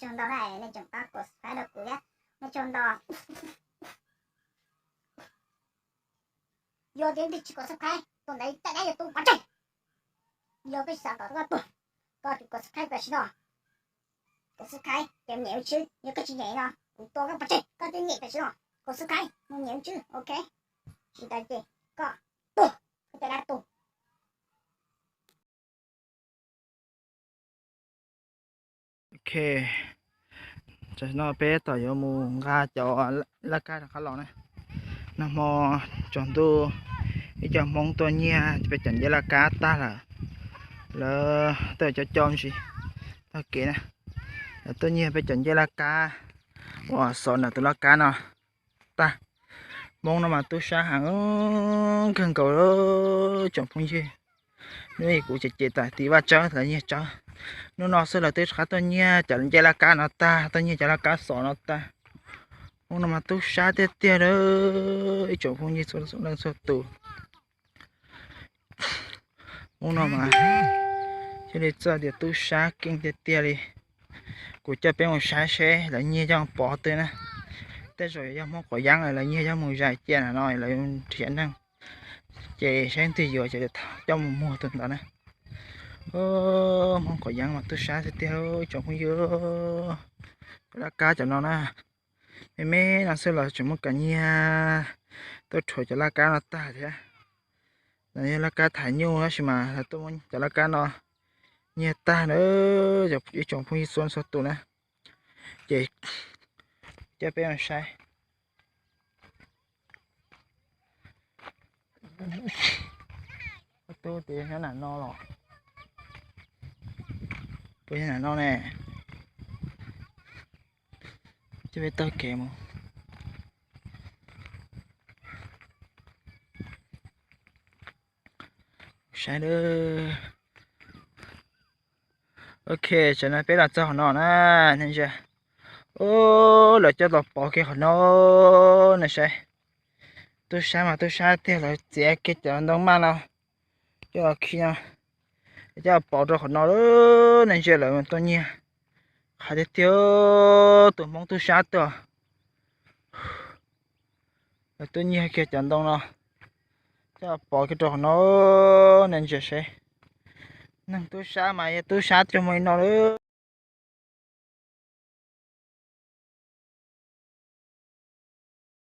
tsaug ntau na, nej tseem pab kom subscribe rau kuv thiab, nej tsaug ntau. Yog tias nej tsis kom subscribe, tus ntawd caj dab yuav tu pov tseg. Yog koj xav kom koj tuag, koj tsum kom subscribe tam sim no. Kom subscribe ces nyem lub tswb, yog koj tsis nyem no kuv tua koj pov tseg, koj twb nyem tam sim no. Kom subscribe mus nyem lub tswb, ok. Tsis tas ces koj tuag, koj caj dab tuag. Ok, tam sim no peb tab tom yuav mus nqa cov laj kab rov qab los na. Nag hmo tsaus ntuj ib co Hmoob tuaj nyiag peb cov nceb laj kab tag lawm. Lawv tuaj cov coj ntsis tag kev na, lawv tuaj nyiag peb cov nceb laj kab uas xov ntawm tus laj kab no tag. Hmoob no mas tub sab heev kawg nkaus tsoom phooj ywg. Hnub ib kuv ces ces tas tim vaj tsawb lawv nyiag tsawb. Hnub no xwb lawv twb rov qab tuaj nyiag cov nceb laj kab no tag, tuaj nyiag cov laj kab xov no tag. Hmoob no mas tub sab tiag tiag lawm ib tsoom phooj ywg txhua leej txhua tus. Hmoob no mas thiaj li txawj tias tub sab keej tiag tiag li. Kuv coj peb mus saib seb lawv nyiag coj pov twg na. Tej zaum yog Hmoob quav yeeb lawv nyiag coj mus zais cia no lawv nrhiav neeg, ces saib twg yuav ces coj mus muag tus ntawd na. Hmoob quav yeeb mas tub sab tiag tiag ib tsoom phooj ywg. Cov laj kab cov no na, me me no xwb los tseem muaj kam nyiag, tuaj rhuav cov laj kab no tag thiab. Lawv yog laj kab tham nyuj tab sis mas lawv tuaj muab cov laj kab no nyiag tag na, ib tsoom phooj ywg txhua txhua tus na. Ces coj peb mus saib. Tub tias nyob nram no los, puas yog nram no ne? Coj peb taug kev mus saib. Ok, tam no peb los txog qhov no na, nej ntsia. Lawv coj los pov kiag qhov no, nej saib. Tub sab mas tub sab tiag, lawv txiav kiag cov ntoo maj no coj los khi no, coj los pov rau qhov no, nej ntsia lawv tuaj nyiag. Qhov tiag tiag tus Hmoob tub sab tiag. Lawv tuaj nyiag kiag cov ntoo no coj los pov kiag rau qhov no, nej ntsia seb. Neeg tub sab mas yog tub sab tiag muaj li no lawm.